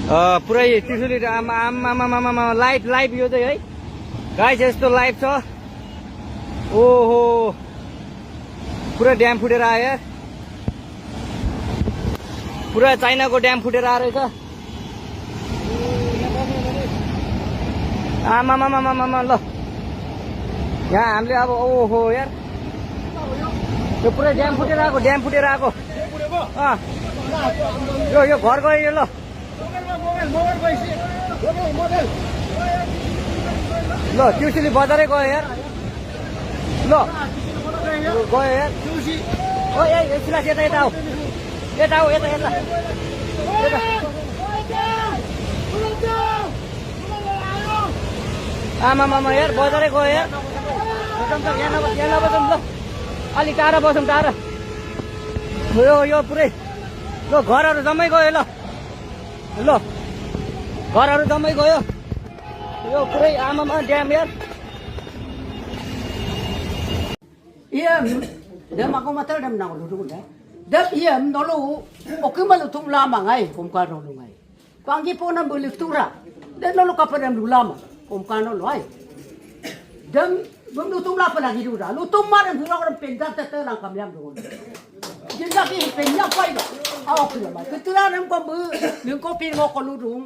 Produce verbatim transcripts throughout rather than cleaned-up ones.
अ, पुरै त्रिशुली, आमा, आमा, आमा, आमा, आमा, live, live यो चाहिँ है। Guys, यस्तो live छ। ओहो। पुरा dam फुटेर आयो। पुरा चाइनाको dam फुटेर आएर छ। आमा, आमा, आमा, आमा, आमा, ल। यहाँ हामीले अब, ओहो यार। यो पुरै dam फुटेर आएको, dam फुटेर आएको। अँ। यो, यो घर गयो यो, ल। ल, त्रिशुली बजारै गयो यार। ल। गयो यार। ओ, ए, ए, सिला, यता, यता आऊ। यता आऊ, यता, यता। यता। आमा, आमा, आमा, यार, बजारै गयो यार। बसौँ त, यहाँ नबस, यहाँ नबसौँ, ल। अलि टाढा बसौँ, टाढा। यो, यो पुरै। ल, घरहरू जम्मै गयो, ल। ल, घरहरू जम्मै गयो। यो पुरै, आमामा, dam यार। Iya, dem aku matel dem nang lu dulu deh. Dem iya, nolu, oke malu tum lama ngai, kom ka nolu ngai. Panggi pona beli tura. Dem nolu kapa dem lu lama, kom ka nolu ai. Dem, bem lu tum lapa lagi dulu dah. Lu tum mar dem hura orang pendar tete nang kamiam dulu. Jinda ki penyam pai do. Aw, kula mai. Ketura nem ko bu, lengko pin ngo ko ludung.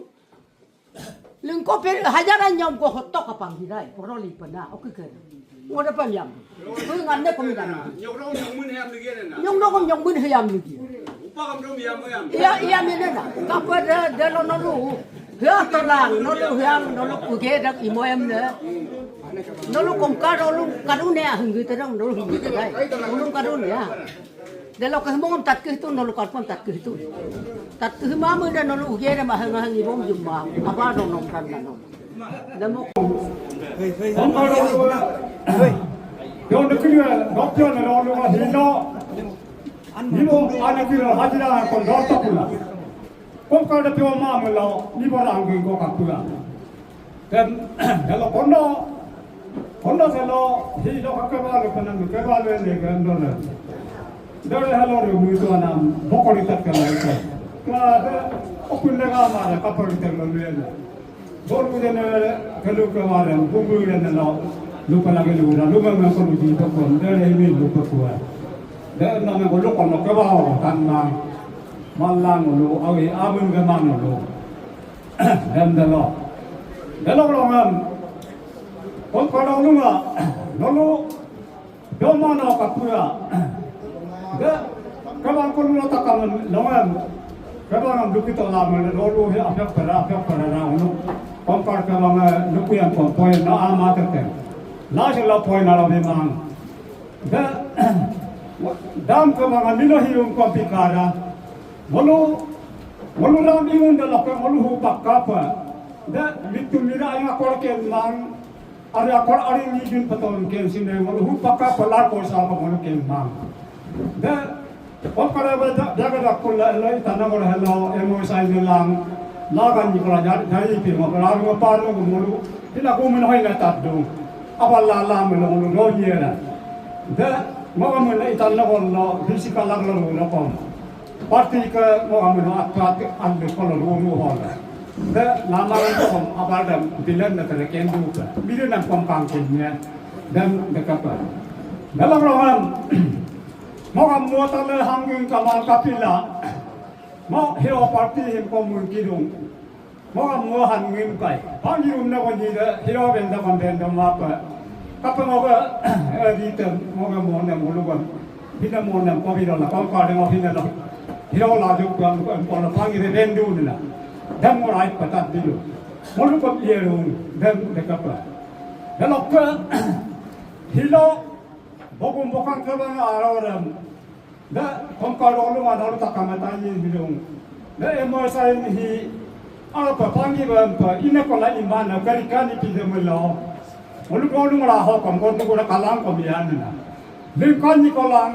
Lengko pin hajaran nyom ko hotok apa ngirai. Poro li pena. Oke ke. Ngo da panyam. Bu ngan ne ko mi dana. Nyong no nyong mun hem lagi na. Nyong no ko nyong mun hem lagi. Upa kam dong yam yam. Iya, iya, mi ne na. Kapa da, da lo nolu. Hea tolang, nolu hea, nolu kuge dak imo em ne. Nolu kom ka, nolu kadun ne, henggi tedang, nolu henggi tedai. Nolu kadun ne. Delo kehemong tat kehitu, nolu karpon tat kehitu. Tat kehemam de nolu uge de maheng maheng ibom jumma. Aba dong nong kan nanu. Demo. Don de kiri, don de kiri, don de kiri. Nibo ane kiri hajira kon don tapula. Kom ka de pio ma melo, nibo ranggi ko kapula. Dem, delo kondo, kondo selo, hi do kake balu kana mi ke balu ne ke ndo ne. Dole halo ru mi tu anam, bokori tak kala ito. Kla de, okun de ga ma de kapori tak lo lu ne. Bolu de ne, kelu ke ma de, bumbu de ne lo, lupa lagi lu da, lupa me ko lu di to kon, dole mi lupa kuat. De na me ko lu kono ke ba, tan ma, malang lu, awi, amun ke ma lu. Dem delo. Delo lo ngam. Kon kono lu nga. Nolu. Domo no kapura. De. Kabang kon lo takam lo ngam. Kabang am dukito la me nolu he afek para afek para na unu. Kompar kabang luku yang kompoi na ama tete. La se lo poi na lo memang. De. Dam kabang milo hirum kompikara. Ngolu, ngolu ram ingun de loke ngolu hu pakapa. De, mitu mira inga kor ken mang, ari akor ari ni jun paton ken sine ngolu hu pakapa la kor sa pa ngolu ken mang. De, okare ba da, da ga da kula lo itana ngolu helo, emo sai ne lang, la ga ni kula jari, jari pi ngolu, la ngolu paru ngolu, ila kumin hoi na tadu. Abal la la ngolu, ngolu ro yera. De, ngolu ngolu itana ngolu, bisi kalak ngolu ngolu kom. Parti ke mo amino atwat ande kolo rumu hola. De nama ko abal dem bilen na tere kendu ke. Bilen na kom kangkin ne. Dem de kapa. Dalam rohan. Mo kam mo tale hangin kamal kapila. Mo hero parti him komun kidung. Moga mohan ngim kai. Pangi um na konji de, hiro ben da kon ben da mapa. Kapa moga, eh, di tem, moga mo nem ulugon. Hina mo nem kobi dola, kau kau de mo hina do. Hiro la juk kuang kuang kono pangi de ben du nila. Dem mo rai patat dilu. Molu ko iye ru, dem de kapa. De lokke, hilo, bogum bokang kebang arorem. Da, kongkal olu ma dalu takam tani bidung. Da, emo sain hi, ala pa pangi ba pa, ina kola imana, kari kani pide melo. Olu olu ngala ho kom, olu ngala kalang kom yana. Lim kani kolang,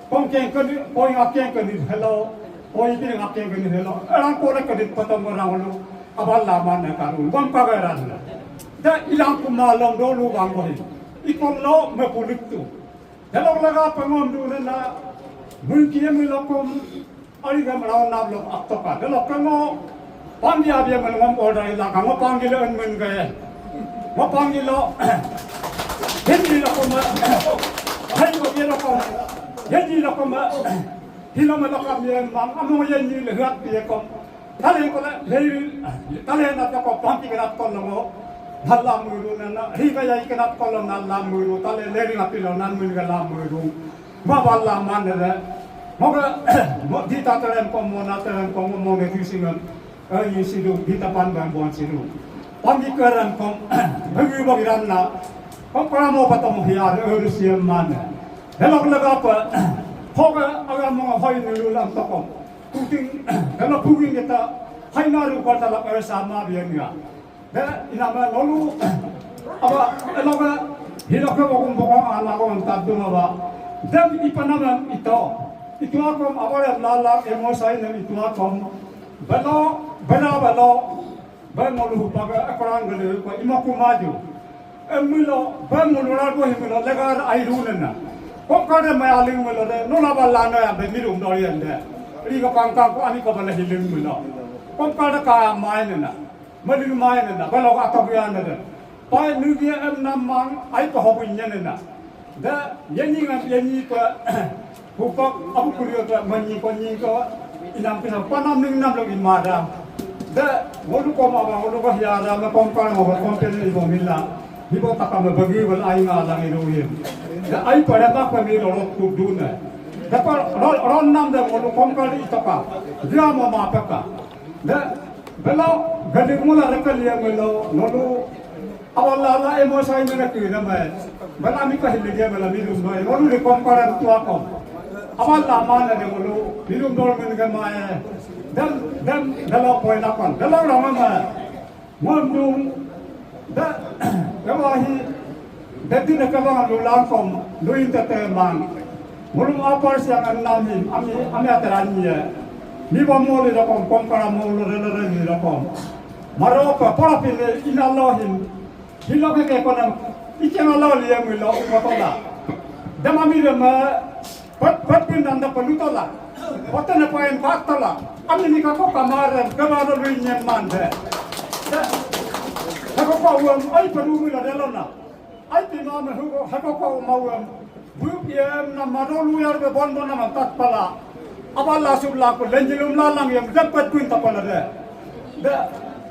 kong keng kani, koi ngak keng kani hello, koi pide ngak keng kani hello. Erang kola kani patong orang olu, abal lama na karun, bom kagaran. Da, ilang kuma long dolu bang koi. Ikong lo, me pulik tu. Delok lega pengom du nena, mungkin mi lokom, ari gam raun nab lok aktoka. Delok kengo, Panggi abia mel ngom order ila ka ngo panggi lo en men ke. Ngo panggi lo. Henry lo koma. Hai ko ye lo koma. Henry lo koma. Hilo mel lo kam ye mang amo ye ni le huat ye kom. Tale ko le le tale na to ko panggi ke rat ko lo ngo. Dalla muru na na. Ri ba ya ke rat ko lo na la muru. Tale le ri ngapi lo nan men ke la muru. Mabala manere. Moga mo dita terem ko mo na terem ko mo mo ne tusingan. Ayi sidu dita pan ban bon sidu. Pami kerem ko bagi bagi ranna. Ko para mo patom hiar urus ye mane. Delok lega apa. Koga aga mo hoi nulu lam tokom. Kuting delok buging kita. Hai naru kota la sama biang ya. De, inama lolu, aba, eloka, hiloke bokong bokong, alakong tadung aba. Dem ipanamem ito. Itu akom, aba dem lala, emosai nem itu akom. Belo, bela belo, bengolu paga, ekorang gele, ko imaku maju. Emilo, bengolu rago himilo, legar airunena. Kokade mayaling milo de, nula balana ya, bemirum dorian de. Riga pangkang ko, ani ko bala hiling milo. Kokade kaya mainena. Mali mai nena, balok atok ya nena. Pai nugi em nam mang, ai pa hobu nya nena. Da, yani ngam, yani pa, hupak, abu kurio pa, manyi pa nyi ko, inam pina, panam ning nam lagi mada. Da, wolu koma ba, wolu ko hiara, ma kompar mo, kompar ni bo mila. Hibo taka ma bagi, wal ai nga lang iru yim. Da, ai pa da tak pa mi lorok kuduna. Da pa, ron, ron nam da, wolu kompar itaka. Dia mo ma peka. Da, belo, gadig mula rekal ya melo, nolu, awal lala emosai mena kira mai. Bela mi kahil dia bela mi dum doi, nolu de komparan tu akom. Awal lama na de molu, mi dum dol men ke mai. Dem, dem, belo poi lapan, belo lama mai. Ngondung, Da, kawahi, dati na kabang lulangkom, luin tete mang. Ngulum apar siang anam hin, ami, ami ateran ye. Ni ba moli lakom, kompara molo rele rele lakom. Maropa, para pile, inalohin. Hilo ke ke konam, ikenalo liya milo, kotola. Dama mi dama, Pat, pat pin nanda palutola. Patene pain patola. Ami ni kako kamaren, kamaro luinyen mande. Hako ko uam, ai paru mila delona. Ai pima me huko, hako ko mauam. Bup yem na marolu yar be bon bon na man tatpala. Abala subla ko lenjilum lalang yem, depet kuin tapala de. De,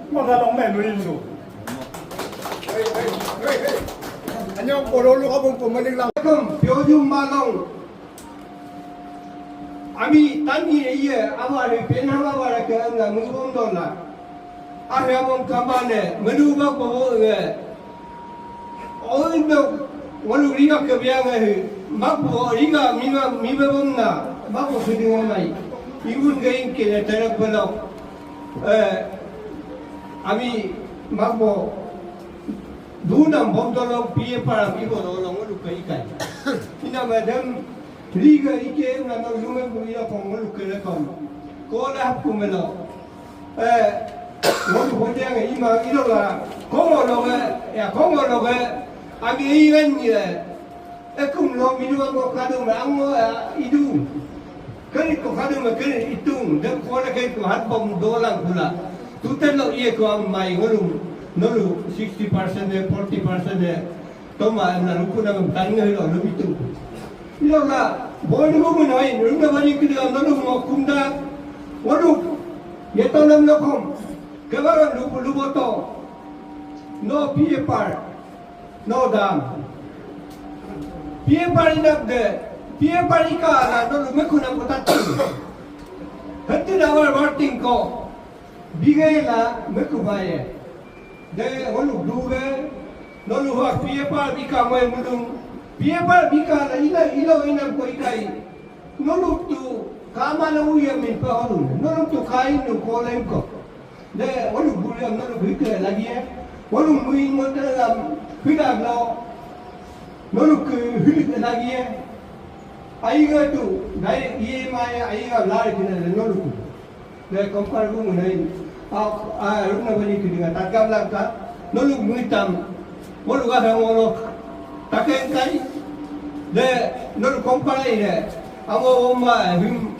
mo dalong me luindu. Anyong pololu kabung pemaling lang. Piojum malong. Ami tani iye, ama re pen hama bara ke anga mubom dola. Ahe amom kamane, menuba ko nge. Oindo, ngolu riga ke biang he. Makbo riga miba, miba bomna. Makbo suding amai. Ibun ge ingke ne terek belok. Eh, ami makbo dunam bom dolong pie para ibo dolong ngolu ke ikai. Ina madam Riga ike na no lumen bu ila kong ngolu kere kong. Kola hap kumelo. Eh, ngolu hote ange ima ilo la. Kongo loge, ya kongo loge. Ami iren ye. Ekum lo minuwa ko kadung ango ya idu. Keri ko kadung keri itung. Dem kola keri ko hat bom dolang kula. Tuten lo iye ko am mai ngolu. Nolu sixty percent de, forty percent de. Toma na ruku na tani hilo lubitu. Ilo na boni bubu na ai runda bani kidi ando mo kunda. Waduh. Yeto nam lokom. Kebara lubu luboto. No P F R. No dam. P F R inap de. P F R ika na no lumeku na kutatu. Hati na war warting ko. Bigela mekubaye. De ngolu duge, nolu hua P F R bika moe mudung. P F R bika la ila ilo inam ko ikai. Nolu tu kama la uya min pa holu. Nolu tu kain nu kolem ko. De ngolu buliam nolu bike lagi e. Ngolu muin ngolu dalam hidak lo. Nolu ke hilik lagi e. Aiga tu, dai iye maya aiga lari kina nolu tu. De kompar gu ngunai. A, a, runa bani kidinga tatgap langka. Nolu muitam. Ngolu gasa ngolo. Takengkai. De nolu kompar ai de. Amo oma him.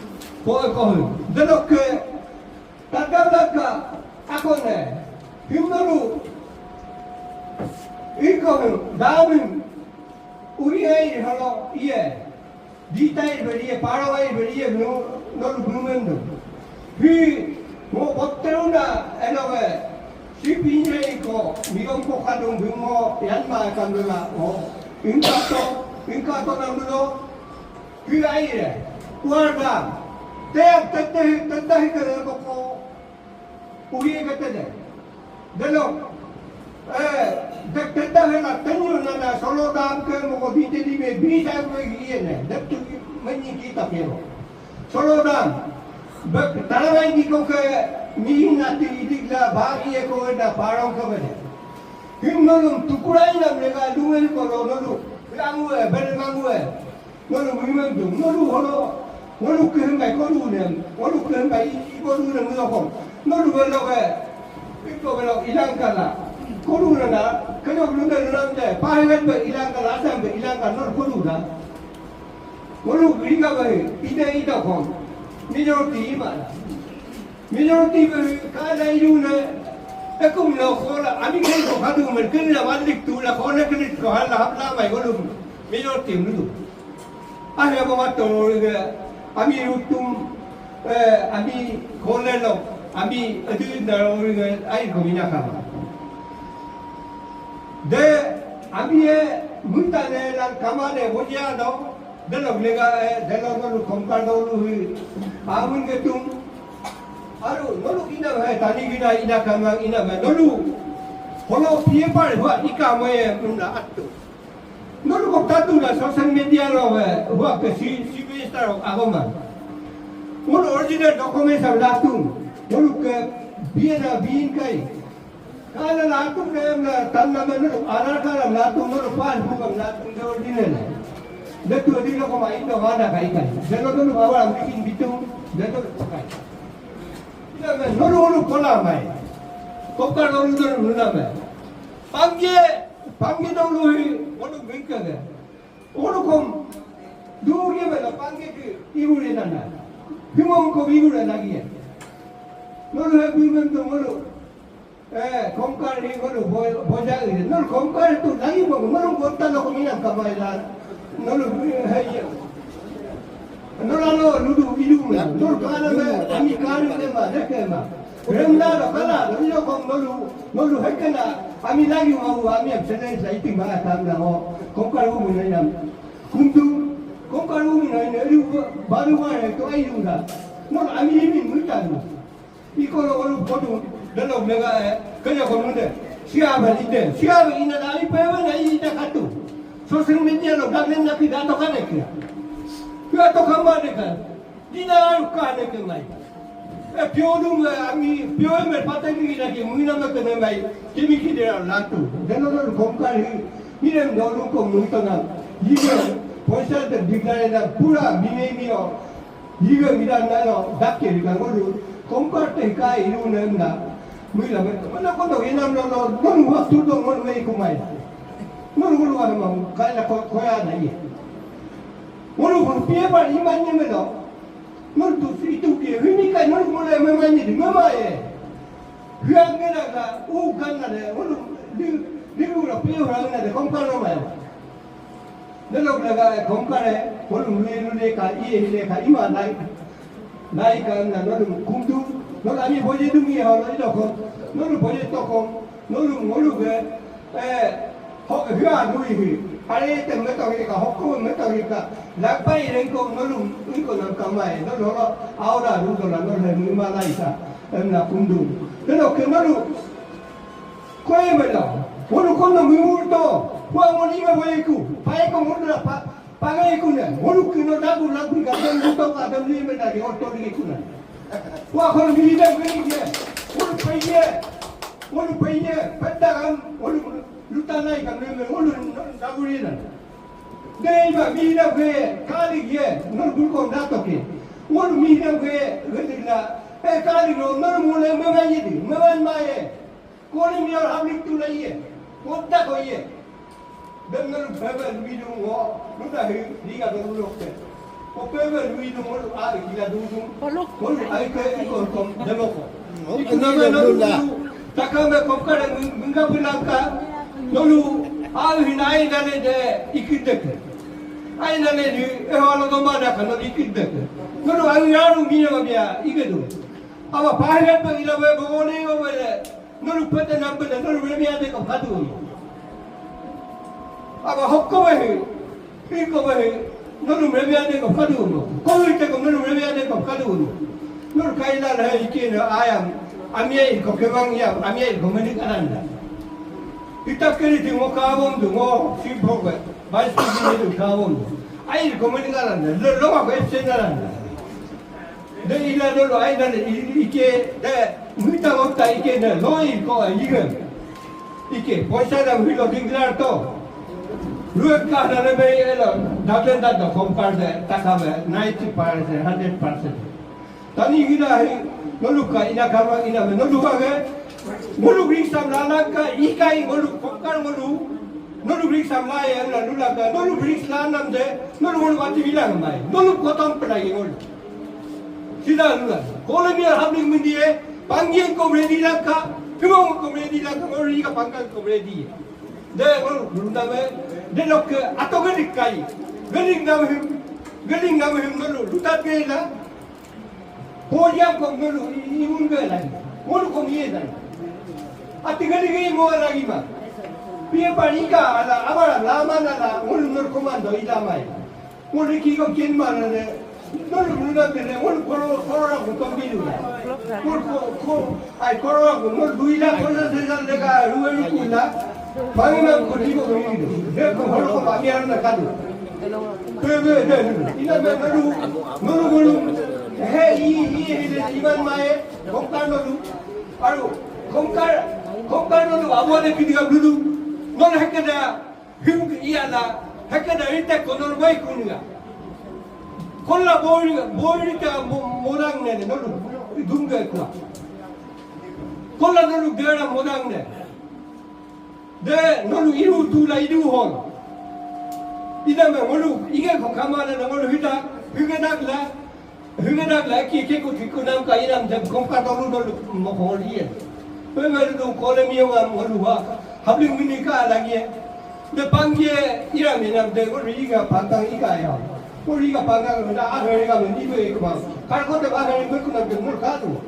Ko ko him. De lokke. Tatgap langka. Akone, him nolu, iko him, damin, uri ai holo, iye, ditai beri, parawai beri, no, nolu blumen do. Hi, mo botteruna, enoge, si pinre iko, migom ko kadung, bimo, yanma kandula, o, inkato, inkato nandulo, hi ai re, uarda, te, te, te, te, te, hi kere boko, Uri ke tede. Delo. Eh, dek tete hela tenyu nana solo dam ke moko binte di be bisa ke iye ne. Dek tu menyi kita kero. Solo dam. Bek tarawai di ko ke mihin ati idik la bagi e ko da parong ke bede. Him nolum tukurai na mega lunge ko lo nolu. Langue, bede mangue. Ngolu mimem tu, ngolu holo, ngolu kehembai kodu nem, ngolu kehembai i kodu nem ngolu kom. Ngolu belo ke, iko belo ilangkala. Kodu nana, kena belum de nana de, pahengan be ilangkala, asam be ilangkala, ngolu kodu na. Ngolu ringa be, ide ida kom. Minority imana. Minority be, kada idune, ekum lo kola, ami kei ko kadu men, kena walik tu la, kona kena ko hala hapla mai ngolu. Minority mulu. Ahe mama tolorige, ami rutum, eh, ami kolelo, ami adi narorige, ai komina kama. De, ami e, muntane lang kamane, boja do, delo lega, eh, delo nolu kompar dolu hi, amun getum, aru, nolu ina, eh, tani gina, ina kama, ina, eh, nolu, holo pie par, hua, ika moye, munda atu. Nolu ko tatu na social media lo we, hua ke si, si minister of agoma. Nolu original documents am latung. Nolu ke biena biin kai. Kala latung ke na tanna me nolu Aadhaar card am latung, nolu pan bukan latung de original. Detu di lo ko ma indo mana kai kai. Delo nolu bawa am bikin bitung, delo ko kai. Ina me nolu nolu kola mai. Kopka nolu nolu nolu na me. Pangge, pangge dong lui, ngolu bingkage. Ngolu kom, duge bela pangge ke, igure nana. Bimong ko igure lagi ya. Ngolu he bimong to ngolu. Eh, komkar ni ngolu bo-, boja ini. Ngolu komkar tu lagi mo, ngolu kota lo ko minang kamai la. Nolu, eh, iya. Nolu ano, ludu, idu me. Nolu kana me, ami kanu me ma, deke ma. Remda lo, kala lo, ilo kom nolu, nolu hekena, ami lagi mau, ami am sene sa iti ma, tam na o. Komkar u mu na inam. Kuntu, komkar u mu na ina, idu, baru ma, to ai idu na. Nolu ami imin muita no. Iko lo ngolu kodu, delo mega, eh, kaya ko munde. Siaba ide, siaba ina da ai pewe na ida katu. Social media lo dagen na pida to kane kia. Kia to kama de kan. Dina aru kane ke mai. E pio dum, eh, ami, pio me patani ina ke muina me kene mai. Kimi ki de latu. Delo lo komkar hi. Mire no lu ko muito na. Yiga, poisa de bigla na pura bine mio. Yiga mida nalo dakke di kangolu, komkar te kai ilu nemna, muila me, mana kono inam lo lo, nolu waktu do ngolu me ikumai. Nolu ngolu wana mau, kai la ko, koya na iye. Ngolu ngolu pie pa iman nyemelo. Nolu tu itu pie, hini kai nolu ngolu me manye di, memaye. Hiang ngena ka, u ganna de, ngolu di, di ngolu pie hura ngena de, komkar no mayo. Delok lega e komkare, ngolu nui nui ka, iye hile ka, ima nai. Nai ka na nolu kumdu, nolu ami boje dum iye holo idoko, nolu boje toko, nolu ngolu ge, eh, ho, hia nui hi. Are te meto hi ka, hoko meto hi ka, lakpai rengko nolu iko nam kamae, nolu holo, aura rudo la nolu he nui ma nai sa, emna kumdu. Delok ke nolu, Koe mela, ngolu kono mimurto, hua ngolu ime weku, paeko ngolu la pa, pangaiku ne, ngolu kino dagu lagu ka dem luto ka dem lime na di orto di kuna. Hua kono mi dem kini ye, ngolu peye, ngolu peye, peta kam, ngolu luta nai kam lime, ngolu dagu lina. Dei ma mi na we, kali ye, ngolu bulko dato ke. Ngolu mi na we, we la, e kali no, ngolu mule mema yidi, mema maye. Koni mi or hamlik tu la iye. Kotta ko iye. Dem nolu bebe luidu ngo. Luda hi, liga do lulok te. Ko bebe luidu ngo lu ari kila dudu. Polok. Ko lu ai ke ikon kom demoko. Iku nama nolu takame kokare menggabu langka nolu au hina ai nane de ikideke. Ai nane di ehalo domana ka nolu ikideke. Nolu au yaru mina mabia ikedu. Aba pahirat pe ila we bogone we le. Nolu pete nampe de nolu rebiade ko kadu. Aba hokko we. Iko bahe, nolu mebiane ko kaduno. Ko ite ko nolu mebiane ko kaduno. Nolu kaila la he ikina ayam, amie ko kebang ya, amie ko menik ananda. Ita kiri ti ngo kabom du, ngo si bobe, bai si ni du kabom du. Ai ko menik ananda, lo lo ko epsen ananda. De ila dolo ai dane ike de muita ngokta ike de loi ko ige. Ike poisa da hilo dinglar to. Luek ka da lebe elo daden da do kompar de takame ninety percent, hundred percent. Tani gida hi noluka ina kama ina me noluka ge. Nolu bring sam lalaka ikai nolu kompar nolu. Nolu bring sam lai ela nolaka nolu bring lanam de nolu nolu ati bilang mai. Nolu kotom pelai nolu. Sida lula. Kolomia habling mendie, panggian ko ready laka, kemau ko ready laka, ko riga pangkal ko ready. De ko lunda me, de lok ke ato gedik kai. Gedik nama him, gedik nama him nolu, lutat ke la. Podiam ko nolu, imun ke la. Nolu ko mie la. Ati gedik ke mo lagi ma. Pia panika ala, abara lama nala, nolu nolu komando idamai. Ngolu kiko kin mana ne. Ngolu luna bene, ngolu koro, koro ko tombilu. Ngolu ko, ko, ai koro ko, ngolu duila koro sesa lega ruwe kula. Mami na ko dibo ko dibo. De ko holo ko bami arna kadu. Be, be, de, ina be ngolu, ngolu, ngolu. He, i, i, i, de iman mae, kongkar ngolu. Aru, kongkar, kongkar ngolu, abu ade kidiga bulu. Ngolu hekeda, Him iyala, hekeda ite konor bai kuninga. Kolla boy, boy ka mo-, modang ne, nolu, idunga kwa. Kolla nolu gera modang ne. De, nolu iru tula idu hon. Ida me, nolu, ige ko kamana, nolu hita, hige dakla, Hingga dak laki ke ku tiku nam ka inam dem kongkar dolu dolu mo hol iye. Pe me du kole mi ngam holu ha. Habling mini ka lagi ye. De pangge iram inam de ko riga pantang ika ya. Ko riga pantang na a riga mini be ko ba. Kar ko de ba riga ko na de mur ka du.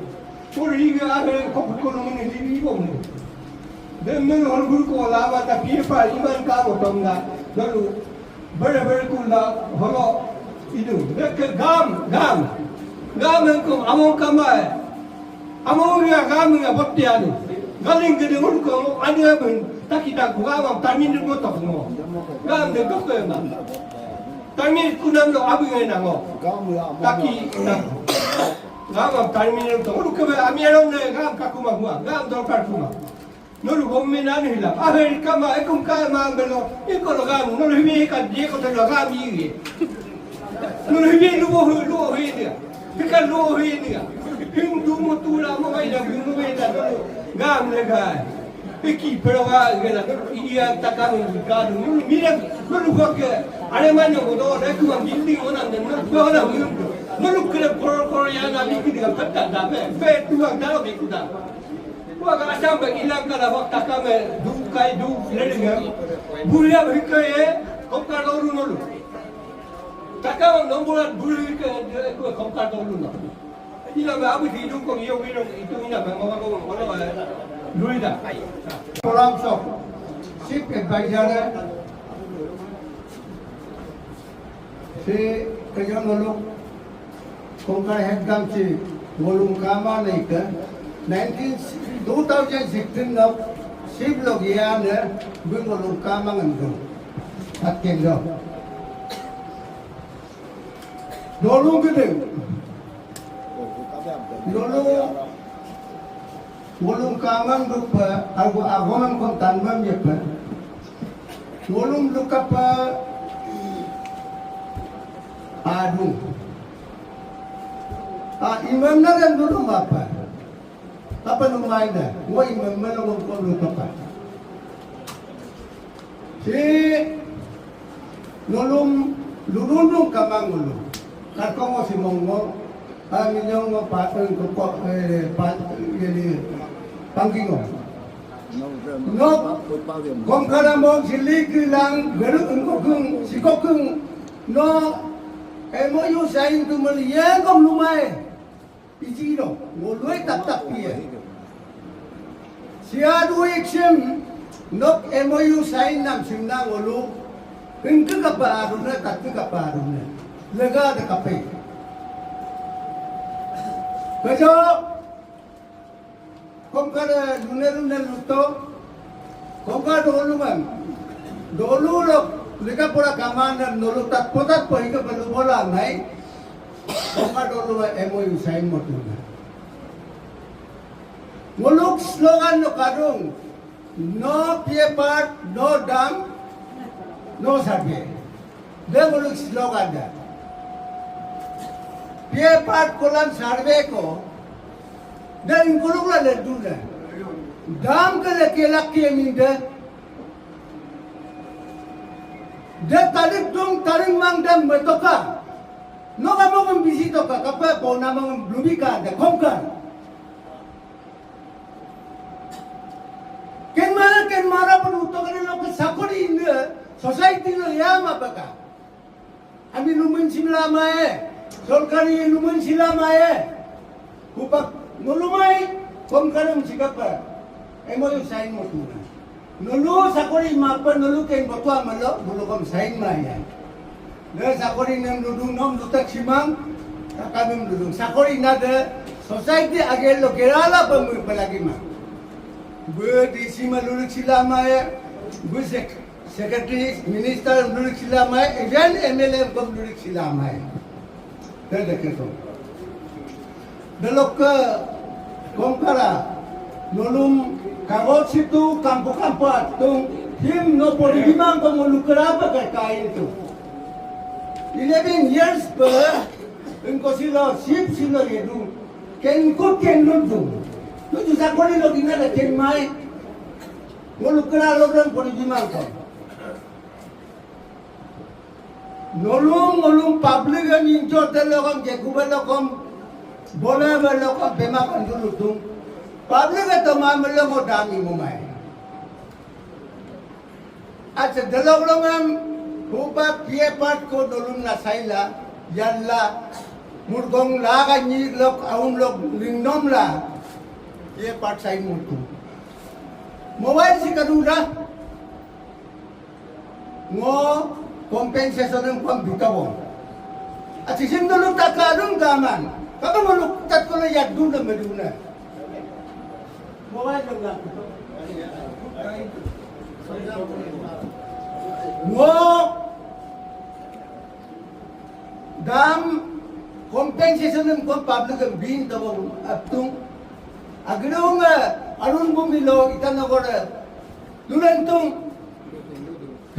Ko riga a riga ko ko mini di ibo mini. De men hol bur ko lama ta pie pa iman ka mo tom na. Dolu. Bere bere kula holo idu. Deke gam, gam. Gam engkom among kamae. Among ria gam ria botte anu. Galing gede ngul ko anu abin. Taki tak gam am tamin de motok ngo. Gam de doko ema. Tamin kunam lo abin ena ngo. Taki tak. Gam am tamin lo to. Ngul kebe ami alon ne gam kakuma gua. Gam dorkar kuma. Nolu gomme nani hila. Aher kama ekum kama belo. Iko lo gam. Nolu hibi ka die ko telo gam iye. Nolu hibi lubo hu lubo hu dia. Hika lubo hu dia. Him du mo tula mo bai da him mo bai da nolu gam le ga. Hiki pero ga ga la nolu iya takam gadu. Nolu mira nolu gua ke. Are manya mo do da kuma building ona nolu gua ona nolu kere koro koro ya na biki dia katta da be. Be tu ga da be kuda. Wa ka asam ba ilang kala wa takame du kai du lelenge. Buria ba hikaye kongkar dolu nolu. Takame nombor buria hikaye kongkar dolu nolu. Ina ba abu di du ko yo wiro itu ina ba mama ko wala ba lurida. Program sok. Chief advisor. Si kerja ngoluk kongkar head gam si ngolung kama naika nineteen two thousand sixteen na sip log ya ne bu ngolung kama ngendu. Atken do. Dolung gede. Dolung Ngolum kamang dupa, agu agonan kon tanmam yepa. Ngolum lukapa adung. A imam na dan dulu mapa. Apa lumaina? Ngo imam mana ngom kon lukapa. Si ngolum lulundung kamang ngolum. Karkongo si mongo. Minyong ngo pa, eh, ko, ko, eh, pa, eh, ni, pangkingo. Nok, Komkar among sili kilang, geru engkokung, sikokung, no, M O U sign tu mel, yengkom lumai. Iji no, ngolue tap tap pie. Sia dui sim, nok M O U sign nam simna ngolu, engke kapa aruna, katu kapa aruna. Lega de kape. Kejo, Komkar lune lune luto, Komkar dolu man. Dolu lok, leka pura kamana, nolu tatpo tatpo, hingga perlu bola, nai. Komkar dolu man, M O U sign motu. Ngoluk slogan no kadung, no PFR, no dam, no survey. De ngoluk slogan da. PFR kolam survey ko, de ingkoluk la ledun da. Dam ke leke laki emin de. De tarik dung, tarik mang de metoka. No kamu membisi toka, kapa pona mang lubika de Komkar. Ken mara, ken mara pun utok ane loke sakori inde society lo yama baka. Ami lumen simla mae, solkari lumen sila mae. Upak nolumai, Komkar em sikapa. M O U sign motu na. Nolu sakori mapa nolu ken botua malo, nolu kom sign maya. De sakori nem dudung nom dutak simang, kaka nem dudung. Sakori na de society agelo kerala pemu pelagi ma. Bu D C ma lulik sila maya, bu sek-, secretary, minister lulik sila maya, even M L A kom lulik sila maya. Tede keto. Delokke Komkar a, nolum kagos situ kampo-kampo atung, him no pori bimang ko ngolu kerapa kai kain tu. Eleven years pe, engko silo, sip silo yedu, ken ko ken ludu. Ludu sakori lo dina de ken mai, ngolu kera lo dan pori bimang ko. Nolum, nolum public em injo telokom, jekube lokom, bole belokom, bema kandulutung. Public e toma melongo dami mumai. Acha delok longem, huba pie part ko nolum na saila, yalla, murgong laga nyi lok, aun lok, lingnom la, pie part sai mutu. Mobile si kaduda, Ngo compensation em kuam duta wong. Ati sim dulu takarung gaman. Kaba ngoluk tatkolo yaduna meduna. Mobile dong. Ngo dam compensation em kuam public em bin tabong aptung. Agdong, eh, Arun Bumilo, Itanagar, eh, Dulentung.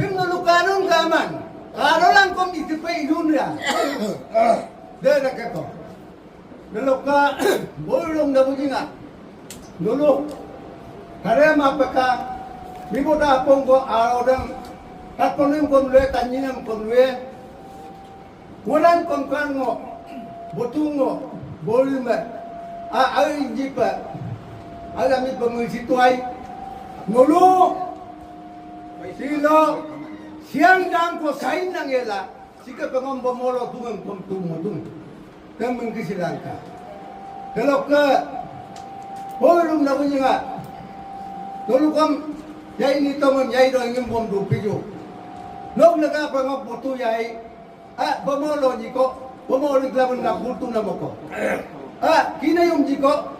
Pim nolu kanun gaman. Karolang kom itipe idun ya. Dera keto. Deloka, bolong da bujinga. Dulu. Kare mapeka. Mibo da ponggo arodang. Tatponim kom lue, tanyinam kom lue. Nguran kongkang ngo, botung ngo, bolu me, a, ai jipa, ai ami pemui situai, ngolu, silo, siang dang ko sain nang ela, sike pengom bomolo tungem kom tumo tung, temeng kisilangka. Telokke, bolum na kunyinga, tolukom, yai nitomem, yai do ingem bom du piju. Nok lega pengok botu yai, A, bamolo jiko, bamolo glaban lab gurtu namoko. A, kinayum jiko,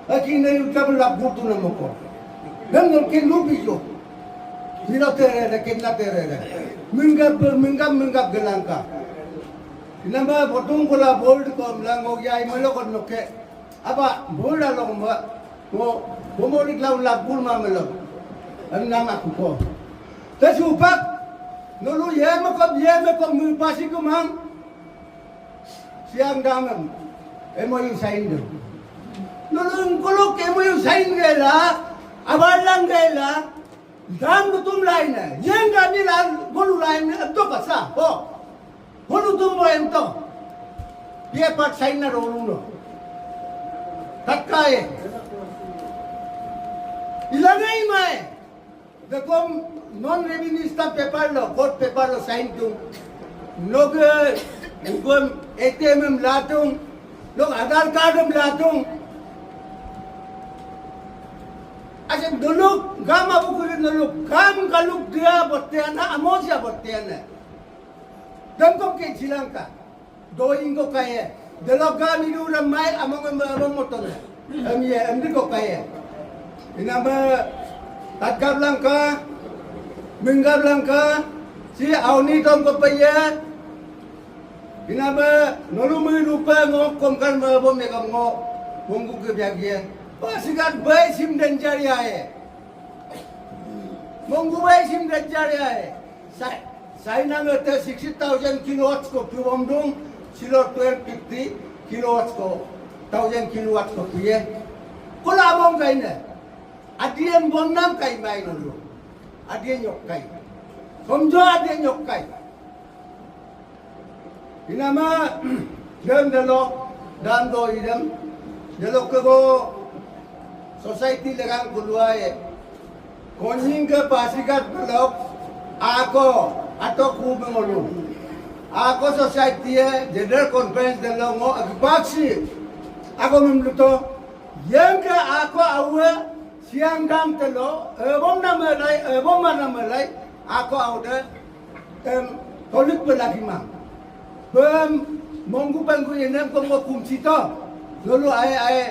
a, kinayum glaban lab gurtu namoko. Dangol kin lubi jo. Mino terere, kinla terere. Menggap, menggap, menggap gelangka. Inama botung kola bold kom lango yai melokon noke. Aba, bula lo mo, mo, mo mo rik lau lab gul ma melo. Em nama kuko. Te supak, nolu yeme kom, yeme kom, mupasi kumang. Siang damem, M O U sign dem. Nolu ngkuluk M O U sign gela, abalang gela, Dam dutum laine, yeng dami la golu laine, ento kasa, ho. Golu tum bo ento. P Paper sign na rolu no. Tatkai. Ilangai mai. Dekom non revenue stamp paper lo, court paper lo sign tung. Noge, ugom A T M em latung. Nog Aadhaar card em latung. Ase noluk, gam abu kuri noluk, gam galuk dia botte ana, amosia botte ana. Dem kom ke jilangka. Doing ko kaye. Delok gam idu ramai among em among moton. Em ye, em di ko kaye. Inama tatgap langka, menggap langka, si auni tom ko paye. Inama nolu me rupa ngo kom kan me bom ye kam ngo. Monggu ke biagie. Pasigat bai sim danger yaye. Monggu bai sim danger yaye. Sa-, China ngete sixty thousand kilowatts ko pubom dung, silo twelve fifty kilowatts ko, thousand kilowatts ko puye. Kola among kaine. Adiem bonnam kai mai nolu. Adiem nyok kai. Komjo adiem nyok kai. Inama, dem delo, dan do idem, delo kego society legang kuluaye. Konying ke Pasighat belok, ako, ato ku bengolu. Ako society e, general conference delo ngo agipaksi. Ako memluto, yang ke ako awe, siang dam telo, ebom namelai, ebom manamelai, ako aude, em, tolik belagi ma. Bem, monggu penggu inem kom ngo kumsito. Nolu ae, ae.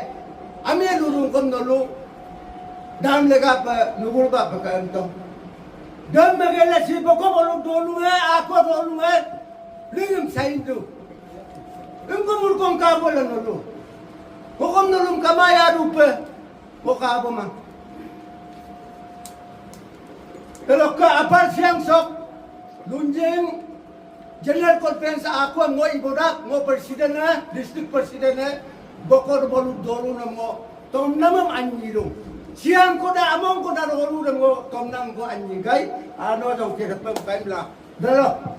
Ami lurung kom nolu. Dam lega pe, nubul ba pe ka em tong. Dem megele si boko bolu dolunge, ako dolunge. Lingem saindu. Em kom urkong ka bola nolu. Kokom nolum kamaya dupe. Ko ka boma. Teloka Upper Siang sok, Lunjing, General Conference ako ngo ibodak, ngo president e, district president e, bokor bolu dolu namo, tomnamem anyilung. Siang koda among koda dolu namo, tomnam ko anyigai, ano jong ke dapem kaimla. Dalo.